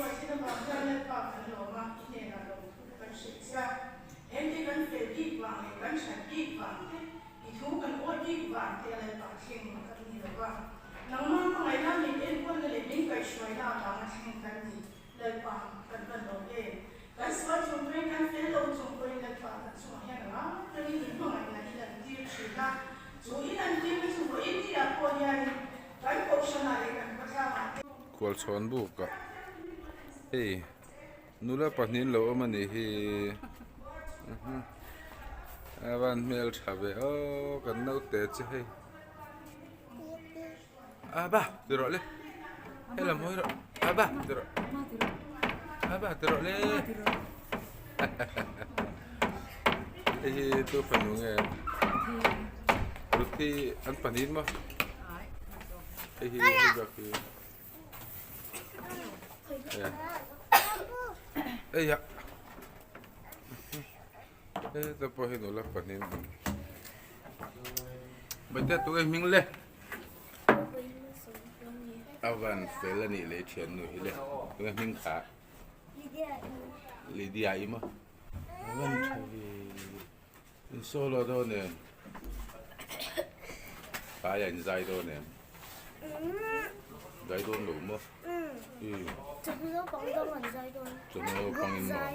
ruai thin avang hian Lalpa kan lawm a, i hnenah lawmthu te kan hrilh che a. Hengte kan fel bik vang leh kan that bik vang te, i thu kan awi bik vang te a Lalpa thleng kan ni lo va. Nangmah hmangaihna min enkawlna leh min kaihhruaina avanga thleng kan ni. Lalpa kan van lo em? Kan sual chung pawhin kan fel lo chung pawhin Lalpa kan chungah hian a ngai rengin min hmangaihna i lantir thin a. Chu i lantirna chu vawiin niah pawh hianin kan kohhranah leh kan khawtlangah te. Khualchhawn bukah hei nula pahnihin lo awm a nih hi a van hmel tha ve aw kan naute chu hei. Aba ti rawh le helam hawi rawh aba ti rawh aba ti rawh le hei hi tu fanu nge Ruthi an pahnih maw hei hi hei zawk hi ei ah heta pawh hi nula pahnih an awm Bawitea tu nge hming le. A van fel a nih leh thiannu hi le tunge hming kha Lydia i maw a van tha ve in solo dawn em tlaiah in zai dawn em zai dawn lo maw Chawhnu naupang dang an zai dawn chawhnu naupang in maw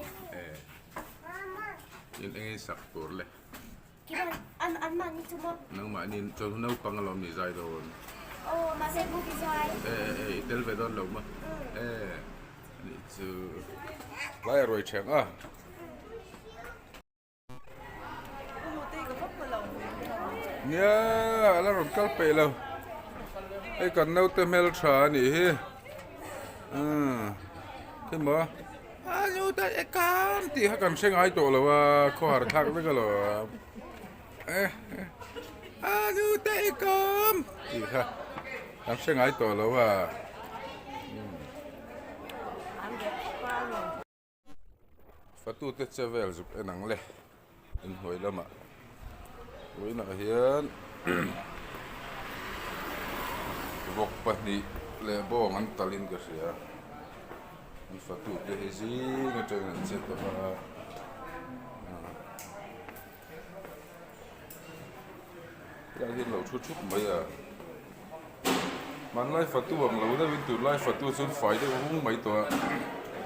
in engin sak tur le. Nangmahni chawhnu naupang alawm ni zai dawn. E e i tel ve dawn lo maw? E anih chu tlai a ruai theng a. Nia a la rawn kal peih lo. Hei kan naute hmeltha anih hi. Umm khi maw. A nu ta e kam tih kha kan hre ngai tawh lo a, khawhar thlak vek alawm. A nu ta e kam tih kha kan hre ngai tawh lo a. Fatute che vel zuk en ang le inhnuai lamah vawiinah hian vawk pahnih leh bawng an talin ka hria an fatute hi zing atangin an che tawh a. Helai hian lo thu thup mai a, hmanlai fatu ang lo deuhin tunlai fatu chuan fai deuh vung mai tawh a,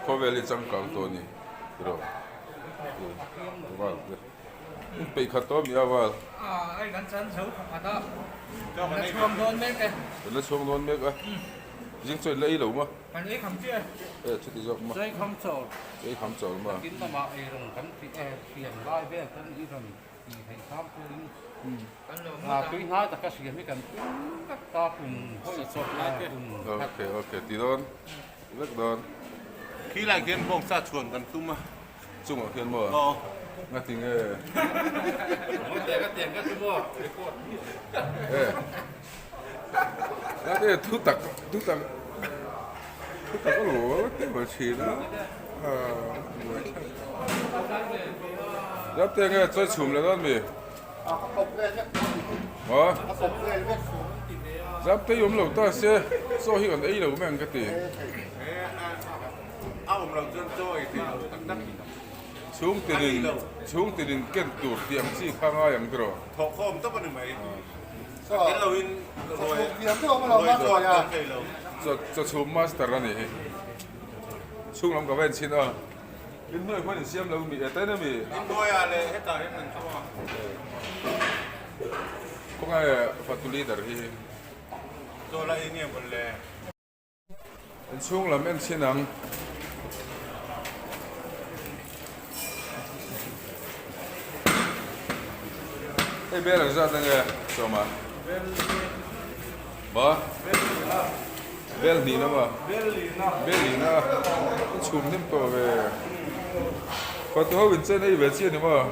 khawvel hi changkang tawh a ni tiraw val te in peih khat tawh a mi a val kan la chhuang dawn mek a zing chuan la ei lo maw e chuti zawk maw ei kham chawl maw. Okay okay ti dawn vek dawn. Khi lai khian bawngsa chhuan kan tum a. Chungah khian maw? Aw. Ngati nge? E. Ngati nge thu tak thu tak thu tak a lo te mai thin a. Zap te nge chawi chhum leh dawn mi? Maw? Zap te i awm lo ta se chaw hi kan ei lo mai ang ka ti. Chhung tinin chhung tinin ken tur tih ang chi kha ngai ang tiraw? Chaw chhum master a nih hi. Chhung lam ka va enchhin a, in hnuai hman in siam lo mi e tain ami? In hnuai ah leh hetah hian kan thu a. Khawnge fatu leader hi? Chaw la ei nge mawn le? In chhung lam enchhin ang. Hei bel ang zat ange Sawma? Ba? Bel hnih na maw? Bel lih na. In chhum hnem tawh ve. Fatu ho in chen ei ve chiah ni maw?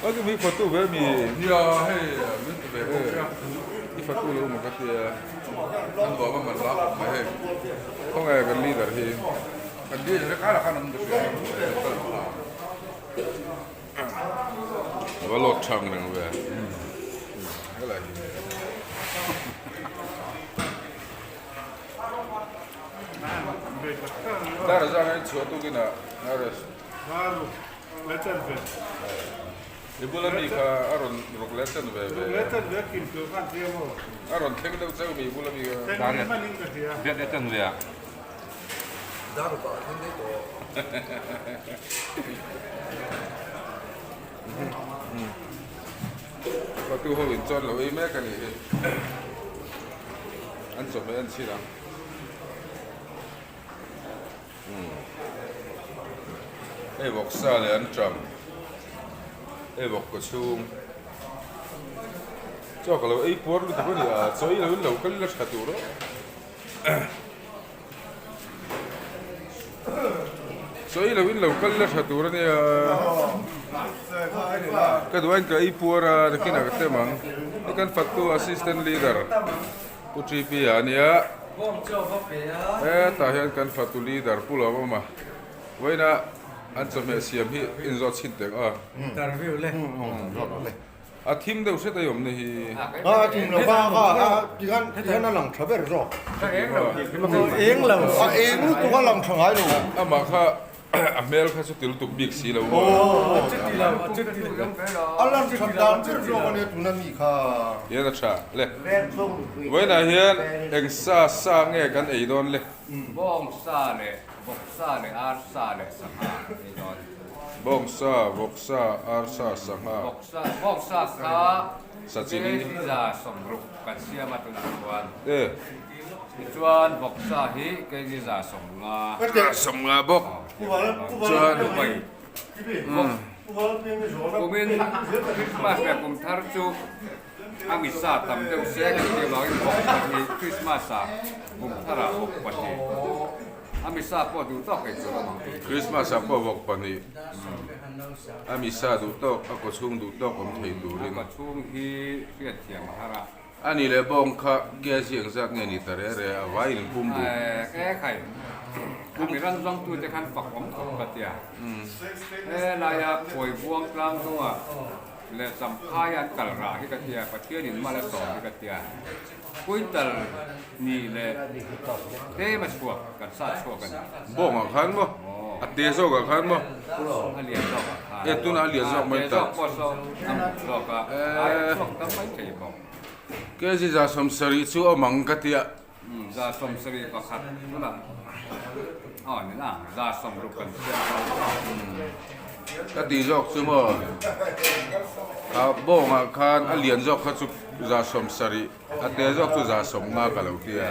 A ti mi fatu ve mi. Nia hei min ti ve bawk sia. I fatu lo maw ka tia. An bawm a man la khawp mai hei. Khawnge kan leader hi. Kan leader hi kar ah khan awm ta hria. A va lawt thang reng ve. Helai hi. Dar a zang a in chhuah tukin a RS. I bula mi kha a rawn ruk leh chan ve ve. A rawn thleng deuh chauh mi i bula mi kha. Dar leh chan ve a. Fatu ho in chuan lo ei mek a nih hi. An chawhmeh an chhir ang. Hei vawksa leh an ṭam. Hei vawk kaw chhung. Chaw ka lo ei puar lutuk a ni a, chaw ei loin lo kal ila ṭha tur aw. Chaw ei loin lo kal ila ṭha tur a nia. Ka duh aiin ka ei puar a, nakinah ka tem ang. Hei kan faktu assistant leader. Pu TP a nia. Hetah hian kan fatu leader Pu Lawmawma vawiina an chawhmeh siam hi inzawt chhin teh ang a. A thim deuh hret a awm na hi. A thim lo va a tihian tihian a lang tha ber zawk. Eng lo. A eng lutuk a lang tha ngai lo. Amah kha A hmel kha chu ti lutuk bik si lo maw? A lan that dan ber zawk a nia tuna mi kha. Hian a tha le. Vawiinah hian eng sa sa nge kan ei dawn le? Bawng sa leh vawk sa leh ar sa leh sangha ei dawn. Bawng sa, vawk sa, ar sa, sangha. Vawk sa, bawng sa kha kg 60 kan siam a tunah chuan. Tichuan vawksa hi kg 50. 50 bawk chuan Kumin Christmas leh kum thar chu a misa tam deuh se kan tih avangin vawk pahnih Christmas ah kum tharah vawk pahnih a misa pawh duh tawk ei tur awm ang tih. Christmas ah pawh vawk pahnih a misa duh tawk a kawchhung duh tawk awm thei turin. A kawchhung hi hriatthiam a har a. A nih leh bawng kha gas hi engzat nge ni ta re re a vai in pum duh. E khai, khami ran zawngtu te khan fak awm khawp ka tia. He laia khawi buang tlang hnungah leh champhai an kal rah hi ka tia, Pathian in mal a sawm hi ka tia. Quintal nih leh tlem a chhuak, kan sat chhuak a ni. Bawngah khan maw? A te zawkah khan maw? A lian zawkah khan. E tunah a lian zawk mai ta. A te zawk pawh saw a muk zawk a, a chhuak tam mai thei bawk. Kg 70 chu awm ang ka tia. 71 tunah aw ni na 60 kan siam tawh. Ka ti zawk chu maw a bawngah khan a lian zawk kha chu 70 a te zawk chu 50 ka lo tia.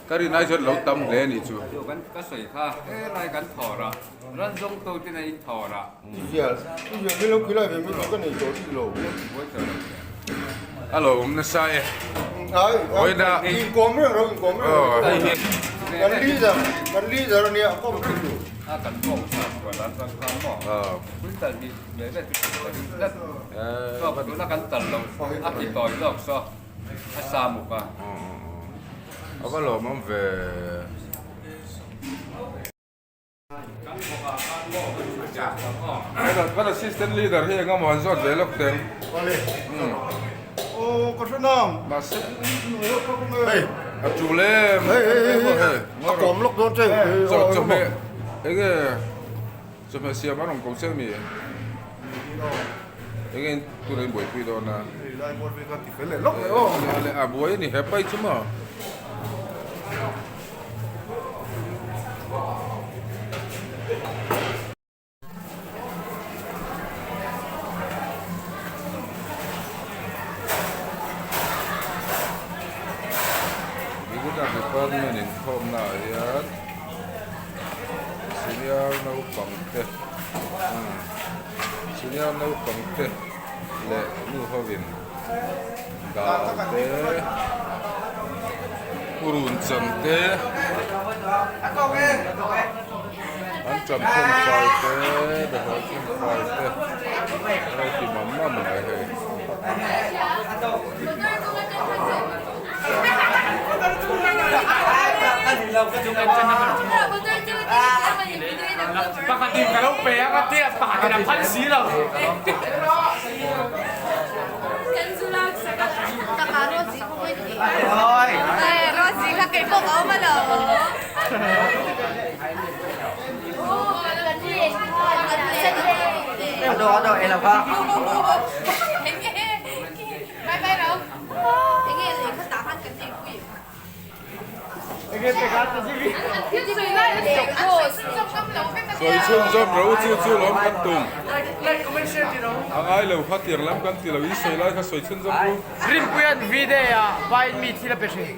Ka rin ai chuan lo tam hle a nih chu. Chu kan ka sawi kha helai kan thawr a ran zawng to ten a in thawr a. Zial zial hi lo khilai ve mai ka nei tawh bik lo. A lo awm nasa e. Ai inkawm reng ro inkawm reng ro. Hei hi. Kan leader kan leader a nia a kawm reng tur. A kan kawm sa chuan an ran kha maw. Quintal hi ve ve chu ka ring tlat. Saw tuna kan tal lo a ti tawi zawk saw. A sa muk a. A va lawmawm ve. Kan assistant leader hi eng emaw an zawt ve lawk teng. Mahse a tul em A kawm lawk dawn che. Chaw chawhmeh enge chawhmeh siam a rawn ko che mi? Enge tuna in buaipui dawn a? A buai a ni he pai chu maw? Regular department inkhawmna ah hian senior naupang te senior naupang te leh nu hovin dal te purun chan te an chan then fai te behawh then fai te a lo ti mam mam mai hei. Sawi chhunzawm ro chu chu lawm kan tum. A ngai lo kha tir lam kan ti lo i sawi lai kha sawi chhunzawm ru. Rinpuia'n V-day ah vaiin mi thil a pe thin.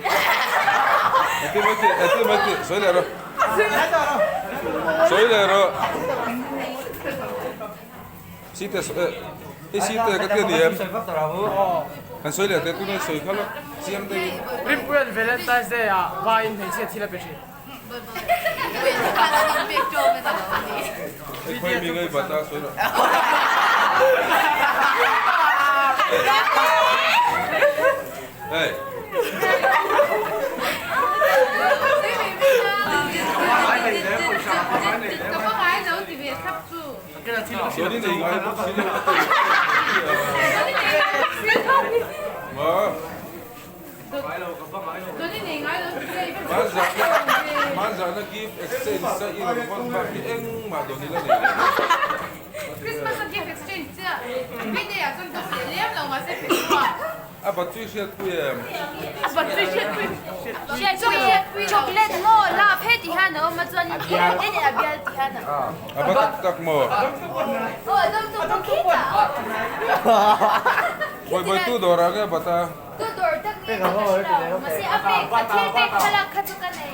Ati mai ti, ati mai ti, sawi leh rawh. Sawi leh rawh. Site hei site ka ti a ni em? Kan sawi leh teh tuna sawi kha lawk chiang deuhin. Rinpuia'n Valentine's Day ah vaiin hmeichhia thil a pe thin. Hei khawi mi ngei bat a sawi rawh. Hei. Chuanin ei ngai bawk si lo ka ti a. Hmanzahna gift exchange a i rawn hawn bak hi engmah dawn ila nei lo. A battery hriatpui em? A battery hriatpui. Hriatpui chocolate maw love he ti hian a awm a chuan in en a bial ti hian a awm. A va tak tak maw? Aw a dawm tu bawk khi ta. Bawi bawi tu dawr ah nge a bat a? Tu dawr tak nge ka hre lo mahse a pek a thil pek thlalak kha chu ka nei.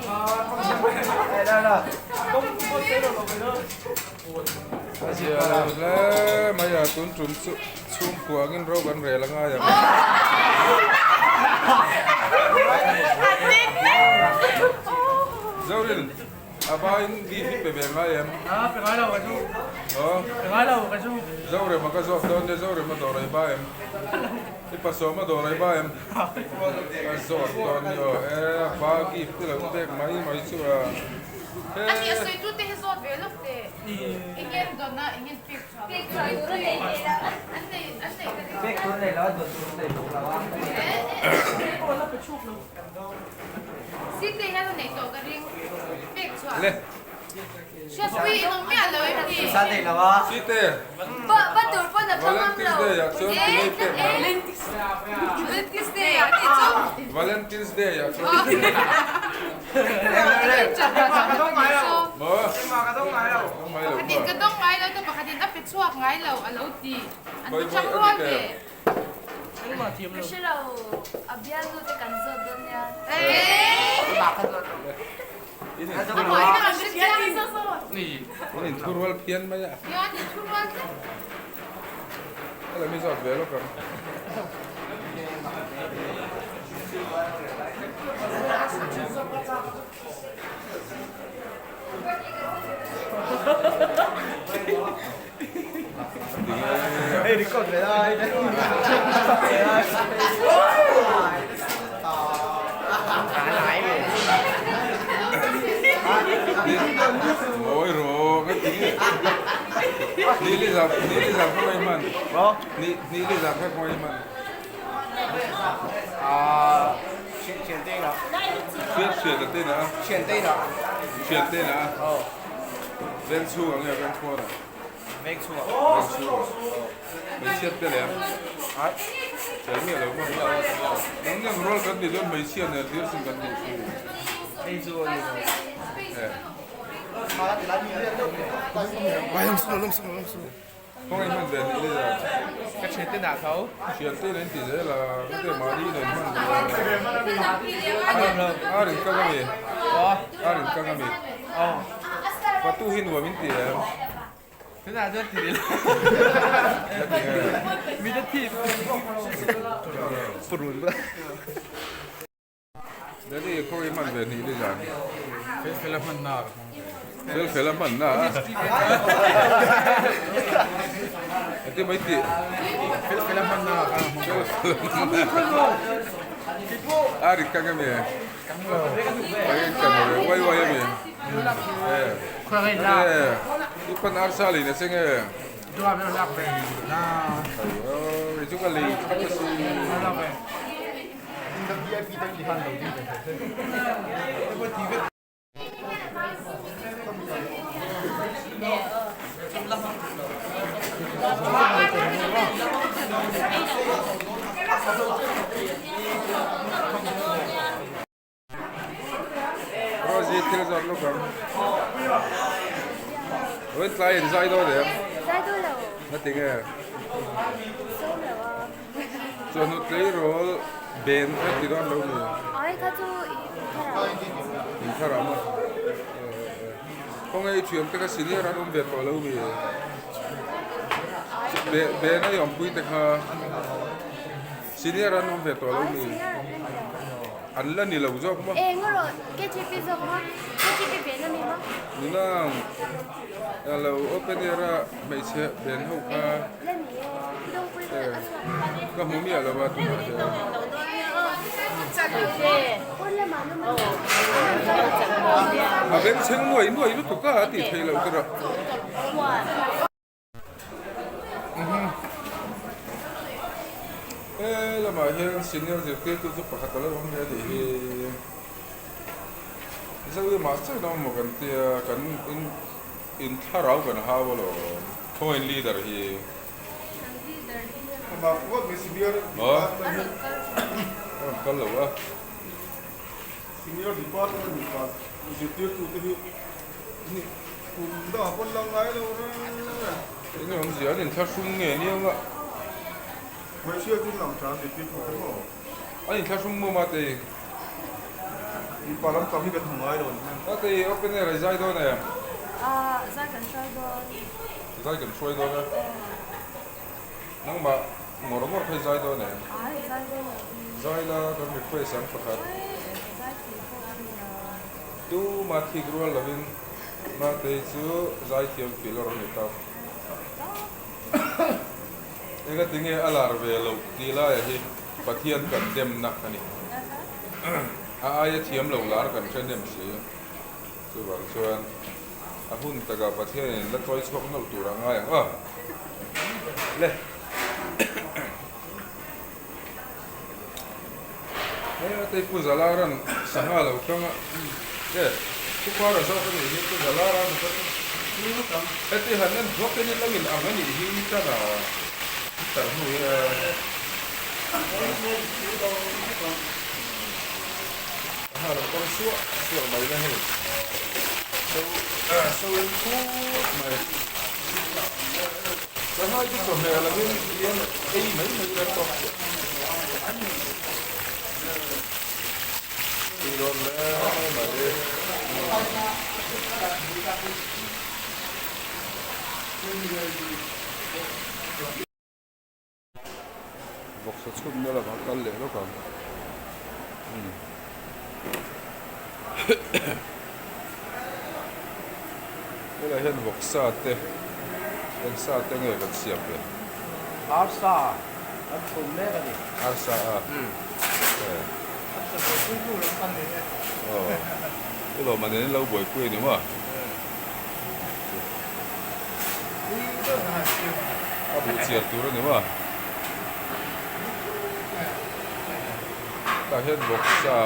A zia lo hle mai a tun tum chu chhungkua angin ro kan rel a ngai ang. Zorin a vaiin gift hi pe ve ngai em? Pe ngai lo ka chu. Pe ngai lo ka chu. Zorema ka zawk dawn nia Zorema dawr ei ba em? I pasawma dawr ei ba em? Ka zawk dawn nia aw e a ba gift te lo pek mai mai chu a. Ani a sawi tute hi zawt ve lawk teh. Enge an dawn a, enge an pek chhuah. Pek chhuah tur a nei nei lo. An nei an nei ka ring. Pek tur nei lo a, dawn tur nei bawk lo a. Site hian a nei tawh ka ring. Pek chhuah. Le. Hriatpui in awm miah lo em ni? Pawisa nei lo a. Site. Ba ba tur pawn a thlang ngam lo. Valentine's Day ah chuan ti ngei pek mai. Valentine's Day ah ti chu. Valentine's Day ah chuan. Pakhatin ka dawng ngai lo te pakhatin a pe chhuak ngai lo a lo ti. An va chang rual ve. Ka hre lo a bialnu te kan zawt dawn nia. In inthurual phian mai a. Hello mi zawt ve lawk ang. Hei record ve lai. Mawi rawh ka ti nge. Ni li zak ni li zak khaw mai hman. Ni ni li zak khaw mai hman. Hriat hriat a te na. Thian te na. Thian te na. Veng chhung ang nge veng khuan ah? Veng chhung ah. Veng chhung ah. Hmeichhia te leh ang. Tel miah lo maw? Nang nang rual kan nih chuan hmeichhia nen thil sin kan duh chu. Hei chu a ni lo. Khawngaih hman ve nih leh a. Ka thian te nah tho. Thian te nen ti zel a, ka te mahni nen hman ve a. A nuam lo. A rin kang a mi. Aw. A rin kang a mi. Aw. Patu hi nuam in ti em? Tunah chuan ti ril. La ti nge. Mi te thip. Purun. Daddy khawi hman ve nih ni zan. Fel fel a hman na. Fel fel a hman na. Ati mai ti. Fel fel a hman na. Fel fel a hman na. Ari kang ami. Kang lo. Ai kang lo. Wai wai ami. Eh. Khuang la. Eh. Ipan arsa li na senge. Duam lo lak ve. Na. Ayo, itu kali. Apa sih? Lak ve. Rosie thil zawt lawk ang. Vawiin tlai in zai dawn em? Zai dawn lo. Ngati nge? Sawm lo a. Chawhnu tleirawl ben kha ti dawn lo mi? Ai kha chu i inthar ah. Inthar ah maw? Khawnge i thiam te kha senior an awm ve tawh lo mi? Ben a i awmpui te kha senior an awm ve tawh lo mi? An la ni lo zawk maw? Eng erawh KGP zawk maw? KGP ben a ni maw? Nunang a lo open air a hmeichhe ben ho kha. La ni e, dawngpui kha a chhuak. Ka hmu miah lo a tunah hian. A bengchheng nuai nuai lutuk a a tih theih loh tur a. He lamah hian senior zirtirtu chu pakhat a lo awm ve a nih hi. Zoimah chiah in a awm maw kan tia kan in in thlarau kan hau alawm. Khawngaih leader hi. A rawn kal lo a. Senior department mipa zirtirtute hi ni kum dangah pawn lang ngai lo reng reng. Eng awmzia an inthlahrung nge nia a? Hmeichhia chu lang tha zirtirtute maw? An inthlahrung maw mate? Mipa lam tam hi kan hmu ngai lo ni hian. Mate open air a i zai dawn em? Aaa zai kan hruai dawn. Zai kan hruai dawn e. Nangmah ngawr ngawr kha i zai dawn em? Ai zai dawn lo. Zai la kan request ang pakhat. Ai zai thei pawh a ni lo. Tuma thik rual lovin Matei chu zai thiam fil a rawn ni ta. Enga tinge a lar ve loh tih laia hi Pathian kan demna a ni. A aia thiam lo lar kan hre nem si. Chuvang chuan a hun takah Pathianin la chawi chhuak nawlh tur a ngai ang a. Le. He a tei Pu Zalaran sangha lo kang a. E, Pu Khara zawk a nih hi Pu Zalaran a kal. Heti han en thuak hian in lo in ang a nih hi tan a tar hnu hi a. Sangha lo kang suah suah mai na hei. So so in khut mai. Sangha hi chu chawhmeh lovin hian ei mai mai ila tawk. Tui dawn hle mai. Vawksa chhunna lamah kal leh lawk ang. Helai hian vawksa te eng sa te nge kan siam ve? Arsa kan chhum mek a ni. Arsa a? Arsa buaipui tu lam kan ni e. Aw, u lawm an in lo buaipui a ni maw? A buh chiar tur a ni maw? Tah hian vawksa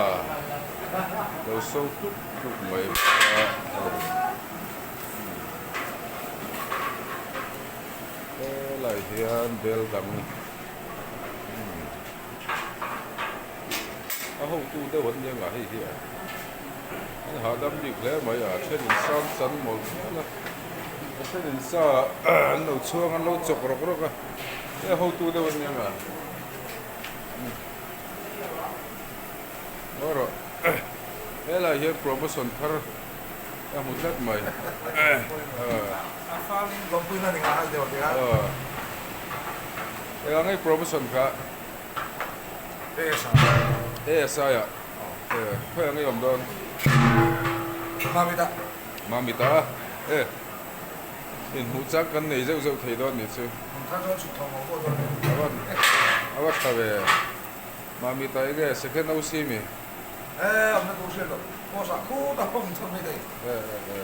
lo so tluk tluk mai a helai hian bel dang a hotu deuh an ni ang a hei hi a. An hahdam bik hle mai a, then in sam chan mawlh mawlh a, a then in sa an lo chhuang an lo chawk rawk rawk a, he hotu deuh an ni ang a. Ngawi rawh, helai hian promotion thar a hmu tlat mai. Eng ang nge promotion kha? ASI ah. Khawi ang i awm dawn? Mamit ah. Mamit ah e. Inhmuh chang kan nei zeuh zeuh thei dawn nih chu. Hmun thar chuan chhuk thawm ho pawh dawn e. A va tha ve. Mamit ah enge second OC mi? E awmna tur hriat loh. Post ah khut a awm dawn mai thei. E e e.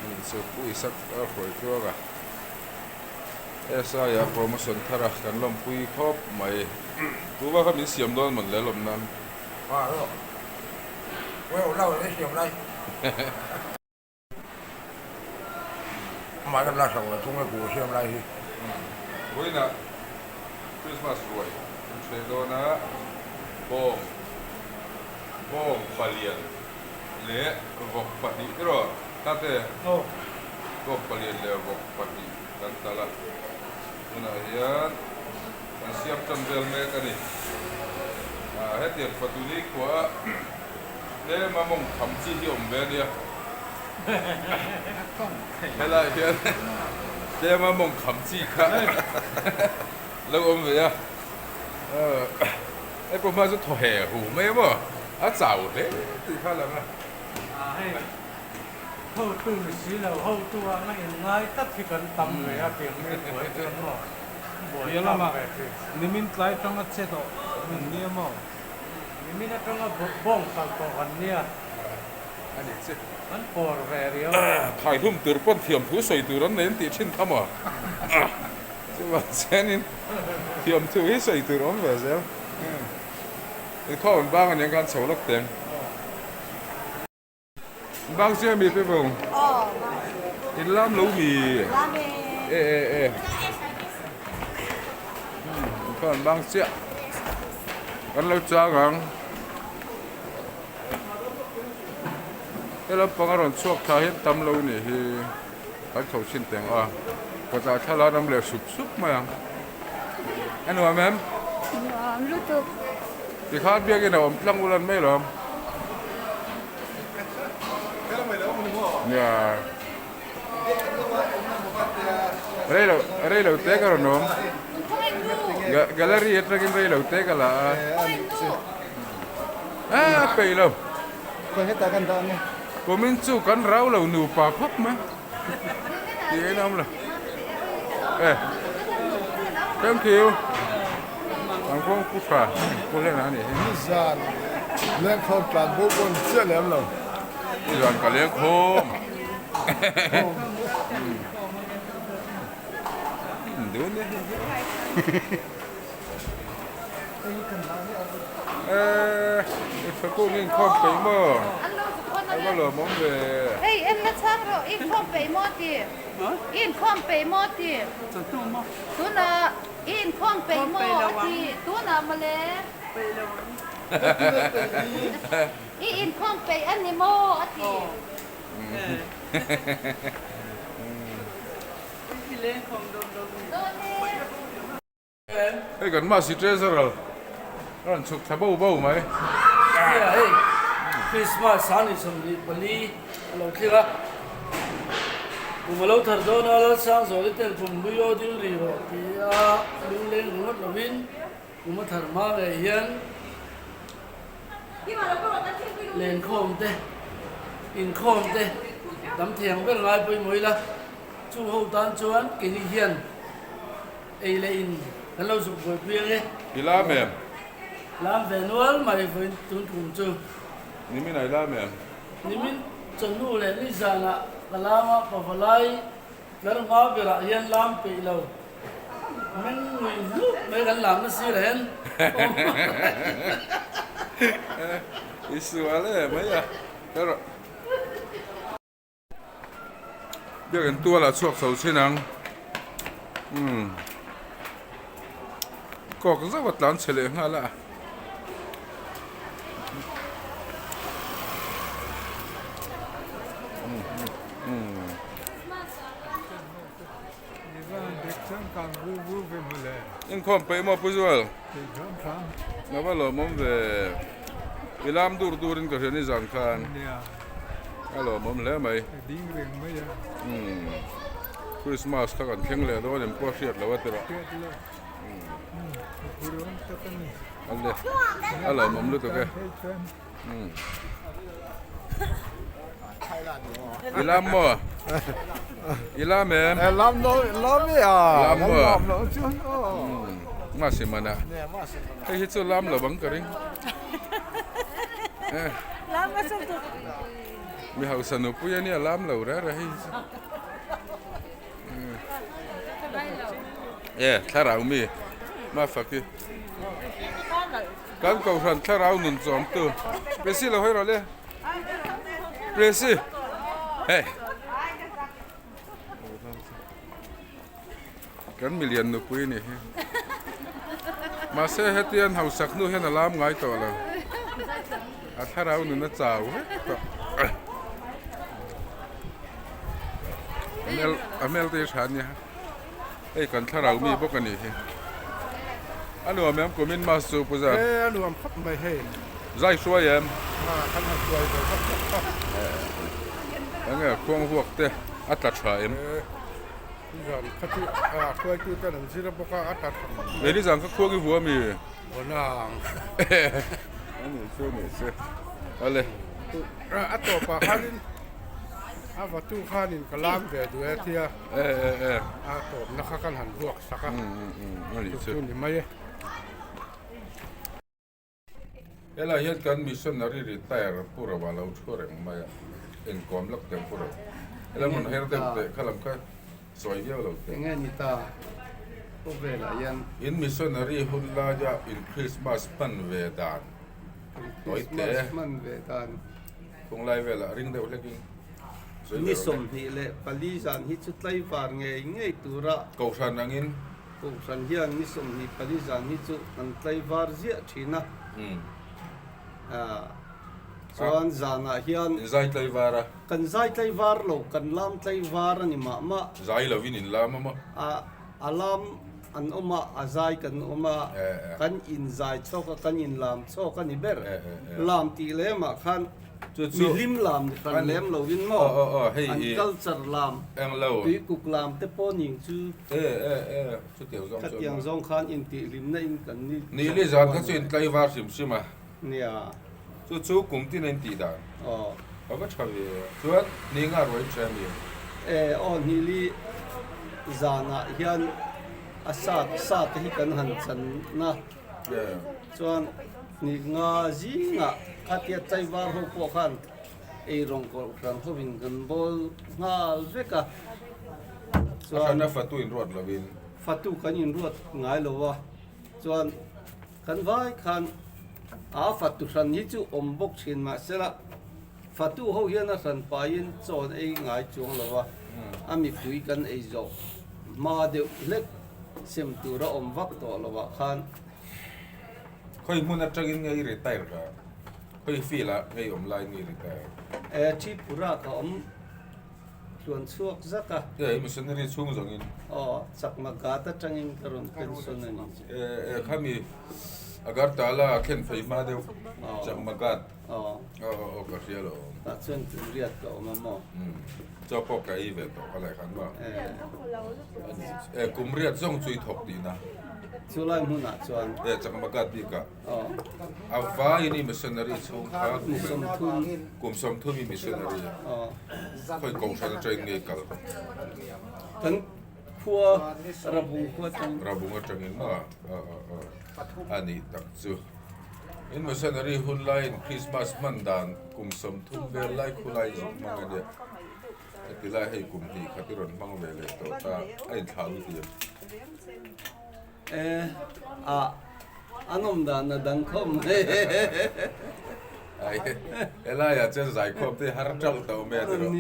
Nih chu Pu Isak a hruai tluang a. SI ah promotion thar a kan lawmpui khawp mai. Tuva kha min siam dawn mawn le lawm nan. Vawiinah Christmas ruai an hreh dawn a, bawng bawng palian. leh vawk pahnih erawh tate vawk palian leh vawk pahnih kan talh a, tunah hian kan siam tan vel mek a ni. Hetiang Fatuni khua tlema mawng kham chi hi awm ve a nia. Helai hian tlema mawng kham chi kha lo awm ve a. Hei pawh hma chu thaw he hu mai a maw? A chau hle tih kha a lang a. Hei hotu ni si lo, hotu ah nga in ngai tlat hi kan tam ve a tiang mi buai chuan maw buai tlak ve thin. Nimin tlai atanga che tawh kan nia maw? Nimin atanga bawng kal tawh kan nia. A ni che. Kan pawr ve riau. Khai hlum tur pawn thiam thu sawi tur an nei an tih thin kha maw? Chuvang chuanin thiam thu hi sawi tur awm ve zel. Inkhawm an bang aniang khan chho lawk teng. Bang chiah mi pe vawng. In lam lo mi. E e e. Inkhawm an bang chiah. Kan lo chang ang. He lampang a rawn chhuak thla hian tam lo ni hi. Kan chho chhin teng a, kawtah thlalak ram leh sup sup mai ang. A nuam em? Nuam lutuk. Tikhan biakin a awm tlang ulan mai lo ang. Nia. Rei lo, rei lo te ka rawn awm. Gallery atangin rei lo te ka la a. A peih lo. Khawi hetah kan dah ang e. Kumin chu kan rau lo nupa khawp mai tih a inawm lo. E thank you. Kan kawng pu tha pu hlen a nih hi. Nizan lengkhawm tlan bo pawh ni chiah lem lo. Nizan ka lengkhawm. Dun e. Eee i tha kung in khawm peih maw? A va lawmawm ve. Hei en la chhang rawh i inkhawm peih maw ti? I inkhawm peih maw ti? Tunah i inkhawm peih maw a ti tunah mawle. I inkhawm peih a ni maw a ti. Dawn e. Hei kan Masi Treasurer a rawn chhuk thla bo bo mai. Nia hei Christmas a ni 24 a lo thleng a, kum a lo thar dawn a Lalsangzuali ten kum hlui aw ding ri rawh ti a lungleng ringawt lovin kum a thar hma ngei hian lenkhawm te inkhawm te tam thiang ber ngai pawimawh ila chung ho tan chuan keini hian Ei leh in kan lo zuk buaipui ang e. I lam em? Lam ve nual mai vawiin tun tum chu. Nimin a i lam em? Nimin chawhnu leh nizanah ka lam a, pavalai tlar hma berah hian lam peih lo. Meng ngui hlup mai kan lam na sir hen. I sual e mai a. Biakin tual ah chhuak chho chin ang umm kawk zauh a tlan chhe leh nghal a inkhawm peih maw Pu Zual a va lawmawm ve i lam dur dur in ka hria ni zan khan. A lawmawm hle mai. Umm Christmas kha kan thleng leh dawn em pawh a hriat loh a tirah. Ale a lawmawm lutuk e. Umm I lam maw? I lam em? Lam lo lam e a. Lam maw? Lam lo chuan aw. Mahse mana. Hei hi chu lam lo ang ka ring. Mi hausa nupui a nia lam lo reh reh hei chu. E thlarau mi mafak hi. Kan kohhran thlarau nun chawm tu. Presi lo hawi rawh le. Presi. Hey. Kan milian nupui a nih hi. Mahse hetian hausak hnu hian a lam ngai tawh lo. A thlarau nun a chau vek tawh. A hmel te hi tha ania hei kan thlarau mi bawk a nih hi a nuam em kumin mass chu pu zat e a nuam khawp mai hei zai hruai em a kan han hruai ve vak vak a enge khuang vuak te a tla tha em nizan kha chu a hruaitu ten an zir a bawk a a tla tha khawp mai e nizan kha khuang i vua mi Awnang. A nih chu a nih chu. Ale. A tawpah khanin a vatu khanin ka lam ve duh e tia. E e e. A tawpna kha kan han ruak sak a. A nih chu. Chu ni mai e. Helai hian kan missionary retire pu ro a lo thu reng mai a. Inkawm lawk teh pu ro. Helai hmun her deuh teh kha lam kha. Sawi viau lo teh. Enge ni ta khawvelah hian. In missionary hun laia in Christmas hman ve dan tawi te. Christmas hman ve dan. Kawng lai velah ring deuh hlekin sawi ve Ni rawh le. 24 zan hi chu tlaivar ngei ngei tura. Kohhran angin. Kohhran hian ni 24 zan hi chu kan tlaivar ziah thin a. Chuan zanah hian. In zai tlaivar a. Kan zai tlaivar lo, kan lam tlaivar a ni mah mah. Zai lovin in lam a maw? A, a lam an awm a, a zai kan awm a, kan in zai chhawk a, kan in lam chhawk a ni ber. Lam tih lemah khan mihlim lam ni hran lem lovin maw? An culture lam, tuikuk lam te pawh ning chu khatiang zawng khan intihhlimna in kan ni. Ni li zan kha chu in tlaivar hrim hrim a. Nia. Chu chu kum tin a intih dan. Aw. A va tha ve. Chuan ni nga ruai tha a ni. E, aw Nili zanah hian a sa sa te hi kan han chan na. Chuan ni nga zingah khatia chaivar ho pawh khan ei rawng kawlh hran hovin kan bawl nghal vek a. Chuan. A hran a fatu inruat lovin. Fatu kan inruat ngai lo a. Chuan. Kan vai khan a fatu hran hi chu awm bawk thin mahsela fatu ho hian a hran paiin chawn ei ngai chuang lo a, a mipui kan ei zawh hma deuh hlek sem tur a awm vak tawh lo ah khan. Khawi hmun atangin nge i retire ka? Khawi field ah nge i awm lai nge i retire? E, Tripura ka awm. Tluan chhuak zak a. E, missionary chhung zawngin. Aw, chakma gat atangin ka rawn pension a ni. E, e, khami Agartala a thlen phei hma deuh, chakma gat. Aw. Aw, aw, aw, ka hria lo. Tah chuan kum riat ka awm a maw? Umm, chaw pawh ka ei ve tawh ka lai khan maw? E. E, kum riat zawng chu i thawk tihna. Chu lai hmunah chuan. E, chakma gat bikah. Aw. A vaiin i missionary chhung kha kum 30. Kum 30 i missionary. Aw. Khawi kohhran atangin nge kal? Kan khua Rabung khua atangin. Rabung atangin maw? Aw aw aw. A nih tak chu. In missionary hun laiin Christmas hman dan kum 30 vel lai khu lai zuk hmang a nia. Heti lai hei kum hnih khat i rawn hmang ve leh tawh ta a inthlah lu ti em? E a an awm dan a dang khawp mai. Ai helaiah chuan zaikhawm te har ṭalh tawh mai a ti rawh.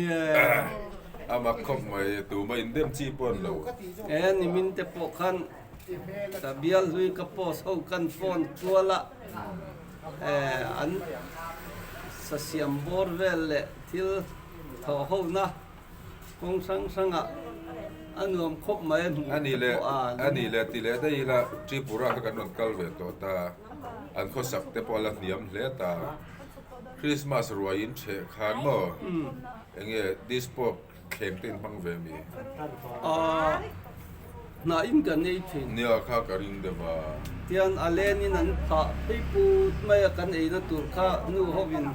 A mak khawp mai tuma indem chi pawh an lo. E nimin te pawh khan ka bial hlui ka post ho kan phone kual a e an sasiam bawr vel leh thil thawh ho na Kawng hrang hrangah a nuam khawp mai a hmuh te pawh a A nih leh ti leh daih ila Tripura kha kan rawn kal ve tawh ta, an khawsak te pawh a la hniam hle ta. Christmas ruai in chheh khan maw enge dispo thleng te in hmang ve mi? Aaa hnah in kan ei thin. Nia kha ka ring deuh a. Tian a len in an phah phei put mai a kan eina tur kha nu ho in.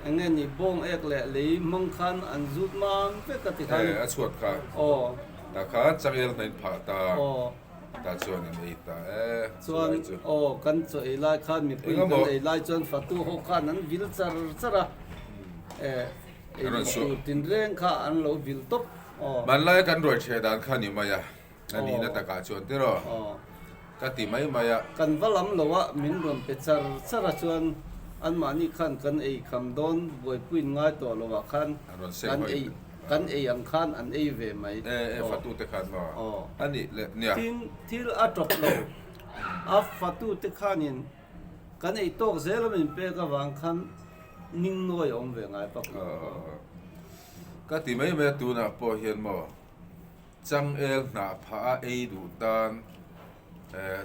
Eng nge ni bawng ek leh lei hmang khan an zut mam vek a ti khan. E, a chhuat kha. Aw. Tah khan changel hna in phah ta. Aw. Tah chuan an ei ta e. Chuan aw kan chaw ei lai khan mipui kan ei lai chuan fatu ho khan an vil char char a. E, ei tur tinreng kha an lo vil tawp. Aw. Hmanlai kan ruai ṭheh dan kha ni mai a. A nihna takah chuan tiraw ka ti mai mai a. Kan va lam lo a, min rawn pe char char a chuan anmahni khan kan ei kham dawn buaipuiin ngai tawh lo ah khan kan ei kan ei ang khan an ei ve mai. E e fatu te khan maw? A nih leh nia. Tin thil a tawp lo a fatu te khanin kan ei tawk zel a min pek avang khan. ning nawi a awm ve ngai bawk lo. Ka ti mai mai a tunah pawh hian maw changel hnah phah a ei duh tan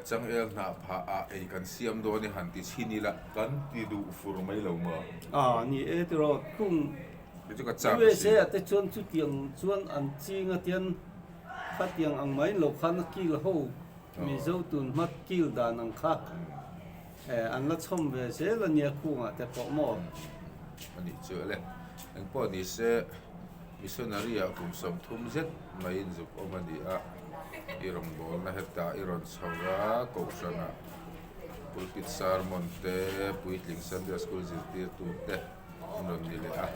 changel hnah phah ah ei kan siam dawn i han ti chhin ila kan ti duh fur mai lo maw? A ni e tiraw tung USA ah te chuan chutiang chuan an ching a tian khatiang ang mai lo khan a kil ho Mizo tun hma kil dan ang kha an la chhawm ve zel a nia kungah te pawh maw? A nih chu le. Engpawh ni se missionary ah kum 30 zet mai inzuk awm a ni a, i rawngbawlna hetah i rawn chho a, kohhran ah pulpit sermon te, puitling Sunday school zirtirtu te an rawn ni leh a.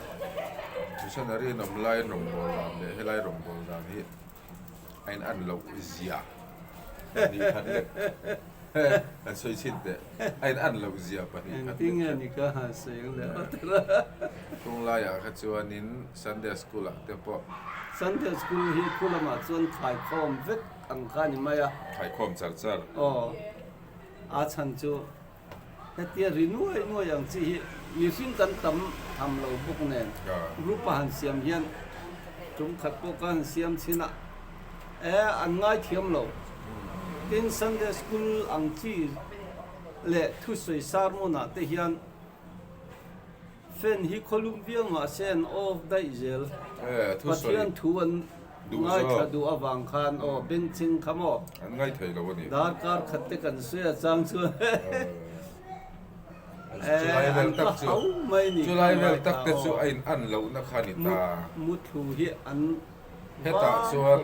Missionary an awm laiin rawngbâwl dan leh helai rawngbâwl dan hi a in an loh zia pahnih khat lek kan sawi chhin teh a in an loh zia pahnih khat lek. Engtin nge ni ka han sawi ang leh awt ila. Tung laiah kha chuanin Sunday school ah te pawh. Sunday school hi khu lamah chuan khaikhawm vek ang kha a ni mai a. Khaikhawm char char. Aw a chhan chu. Hetia ri nuai nuai ang chi hi mihring kan tam tham lo bawk nen group a han siam hian tum khat pawh ka han siam chhin a, e an ngaithiam lo. Tin Sunday school ang chi leh thusawi sermon ah te hian Fan hi khawlum viau mahse an off daih zel. Pathian thu an ngaithla duh avang khan aw bengchheng kha maw? An ngaithei lo a ni. Darkar khat te kan sawi a chang chuan an ka hau mai ni. Chulai vel tak te chu a in an lohna kha ni ta. Mutthlu hi an Hetah chuan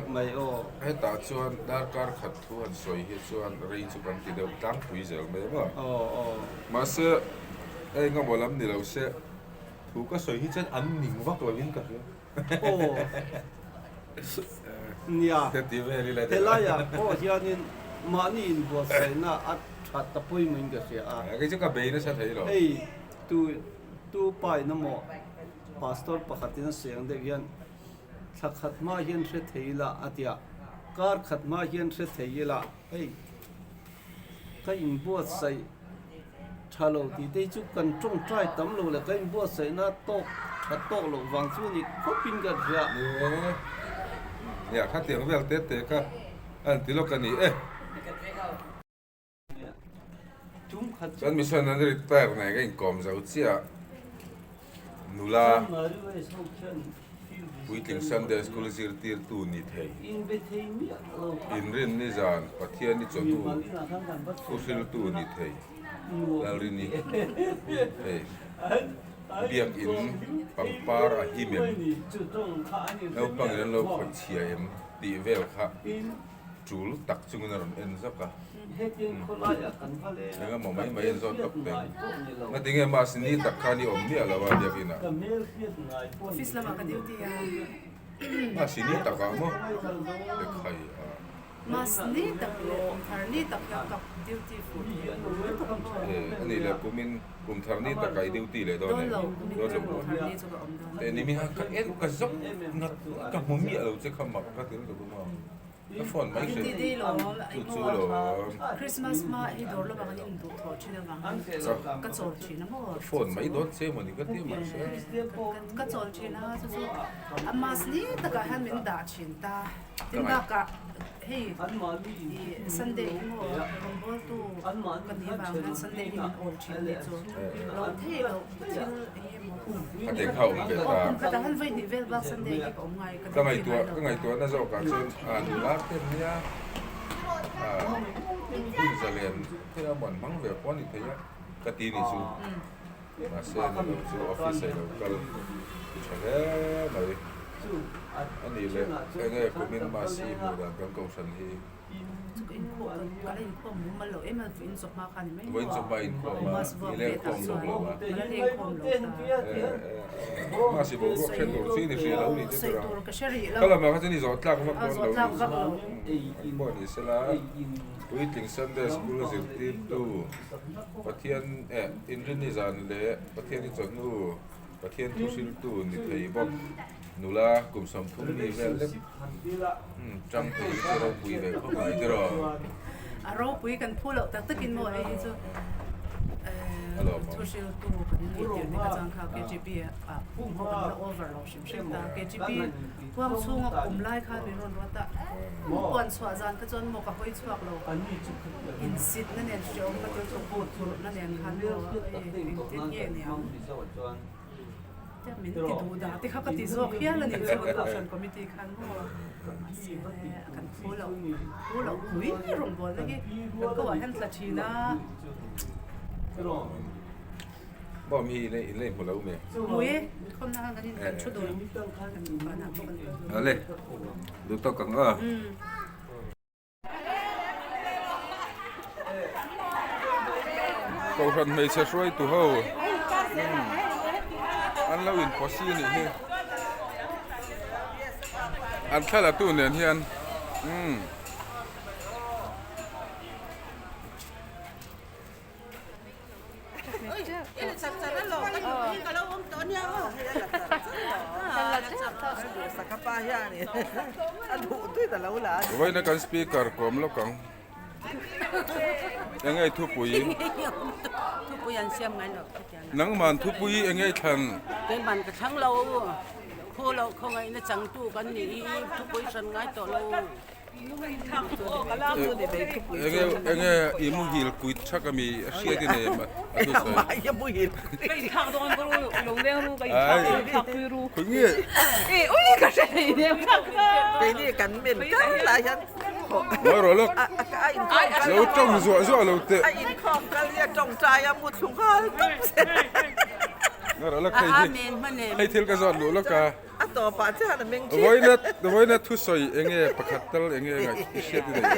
hetah chuan darkar khat thu han sawi hi chuan rei chu kan ti deuh tlangpui zel mai ang a. Mahse eng emaw lam ni lo se thu ka sawi hi chuan an ning vak lovin ka hria. Aw nia helaiah pawh hianin mahni inbuatsaihna a tha ta pawimawhin ka hria a. Kei chu ka bei nasa thei lo. Hei tu tu pa in emaw pastor pakhatin a sawi ang deuh hian Thla khat hma hian hre thei ila a ti a, kar khat hma hian hre thei ila hei ka inbuatsaih tha lo tih te hi chu kan tawngtai tam lo leh ka inbuatsaihna tawk tha tawk loh vang chu a ni khawpin ka hria. Ni e, nia khatiang vel te te kha a han ti lawk a ni e. Chuan mission an retire nei ka inkawm zo chiah nula puitling Sunday school zirtirtu ni thei inrinni zan Pathiani chawhnu thuhriltu ni thei Lalrini hei biakin pangpar a him em naupangin an lo khawih chhia em tih vel kha. Tul tak chungin a rawn en zawk a. Eng emaw mai mai an zawt lawk teh. Ngatinge mahse ni tak khan i awm miah lo a biakin ah. Office lamah ka duty a. Mahse ni takah maw te khai a. Mahse ni tak leh kum thar ni tak hian ka duty fuh thei lo lutuk a maw. Eh ani leh kumin kum thar ni takah i duty leh dawn em? Dawn lo, kumin chu kum thar ni chu ka awm dawn. Teh ni mi han ka en ka zawk ngat ka hmu miah lo che kha mak ka ti lutuk a maw. Ka phone mai hre chu chu lo. Christmas hma hi dawr lamah kan in duh thawh thin avang ka chawl thin a maw. Ka phone mai dawn che maw ni ka ti mahse. Ka chawl thin a chu chu a mas ni takah hian min dah thin ta. Tin bakah hei i Sunday hi maw rawngbawltu ka nih avang hian Sunday hi min awl thin ni chu lo thei lo thil eng emaw. A teh kha awm ve ta. Kum khatah han vawi hnih vel bak Sunday hi ka awm ngai. Ka ngaihtuah ka ngaihtuah na zawkah chuan a nula te nia a hun zalen thei a mawn hmang ve pawh a ni thei a ka ti ni chu mahse ni lo chu office ah i lo kal ti tha hle mai a nih leh eng nge kumin mahse hmuh dan kan kohhran hi. Vawiin chawhma inkhawm a, i lengkhawm bawk lo a. Mahse boruak hre tur chu i ni hrih lo ni te tur ang. Ka lamah kha chuan i zawh tlak vak dawn lo ni chu. An pawh ni sela, Puitling Sunday School zirtirtu Pathian eh Inrinni zan leh Pathiani chawhnu Pathian thuhriltu ni thei bawk. Nula kum 30 mi vel lek tang thei hi chu ropui ve khawp mai tiraw. A ropui kan phu loh tak takin maw hei hi chu eh. Thuhriltu kan nih tir ni ka chuan kha KGP ah pum ho kan la over lo hrim hrim ta. KGP huang chhunga ka awm lai khan min rawn ruat a, puan chhuah zan kha chuan maw ka hawi chhuak lo. Insitna nen hreawm ka tel chhuak pawh phurhna nen khan maw engtin nge niang. Min ti duh dah te kha ka ti zawk hial a nih chu Kohhran Committee khan maw mahse kan phu loh phu loh pui rawngbawlna hi kan ko ah hian tla thin a. Bawm hi in la inhmu lo mi? Hmu e, khawmna khan kan in kan thu dun kan banah pawh kan thu dun. Ale, duh tawk ang a. Kohhran hmeichhe hruaitu ho an lo in pawsi a nih hi an thla la tu nen hian umm. Vawiina kan speaker kawm lawk ang eng nge thupui nangman thupui eng nge thlan keiman ka thlang lo khaw loh khawngaihna changtu kan nih hi thupui hran ngai tawh lo. Enge i muhil kuit thak ami a hriat i nei em a thusawi. Khawi nge? Ngawi rawh lawk. Lo tawng zuah zuah lo teh. Ngawi rawh lawk hei hi. Hei thil ka zawt luh lawk a. A tawpah chian a meng thin. Vawiina vawiina thusawi eng nge pakhat tal eng nge ngaih i hriat i nei em?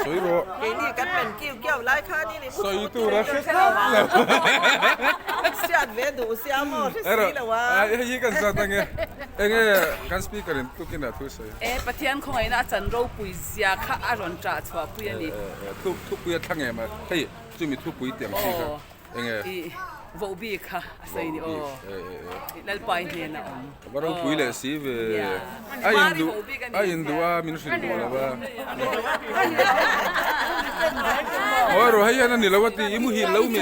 Sawi rawh. Keini kan men kiu kiau lai khan in i mu Sawi tur a hre tlat lo. Hriat ve duh sia maw hre si lo a. Hei hi kan zat ange. Eng nge kan speaker in tukin a thusawi. E Pathian khawngaihna a chan ropui zia kha a rawn ṭah chhuahpui a ni. Thupui a thlang em a? Hei chumi thupui tiang chi kha. Enge? I vohbik kha a sawi ni aw. Lalpa i hnen a awm. A va ropui leh si ve. A in duh a in duh a min hrilh duh lo a. Mawi rawh hei hian a ni lo a ti i muhil lo mi.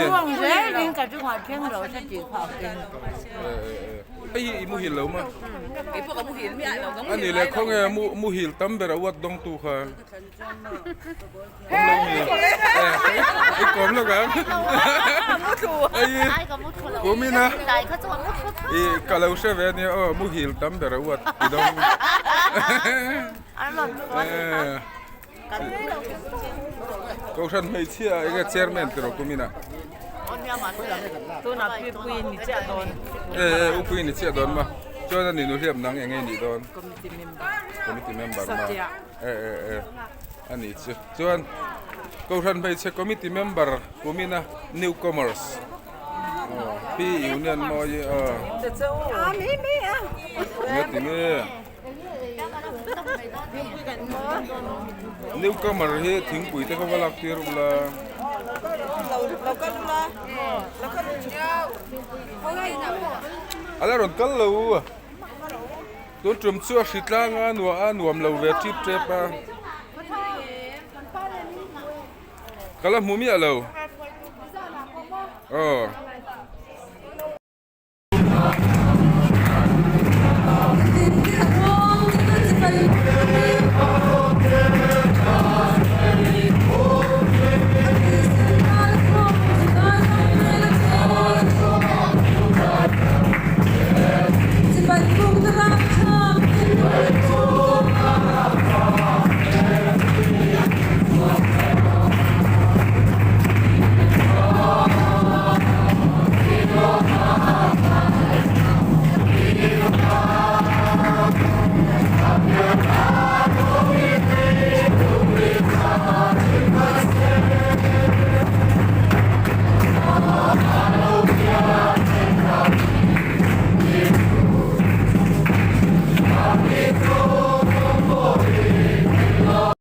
Hei hi i muhil lo ma. A ni leh khawnge muhil tam ber a uat dawngtu kha. Kumina i ka lo hre ve ania aw muhil tam ber a uat ti dawng Kohhran hmeichhia enge chairman tiraw kumina e upui ni chiah dawn ma chuan a ni nu hliap nang enge nih dawn committee member ma. E e e a ni chu chuan Kohhran hmeichhe committee member kumina newcomers aw Pi Union mawi aw nge ti nge newcomer hi thingpui te kha va lak tir ula. A la rawn kal lo. Tun tum chu a hri tlang a nuah a nuam lo ve tip tep a. Ka la hmu miah lo. Aw.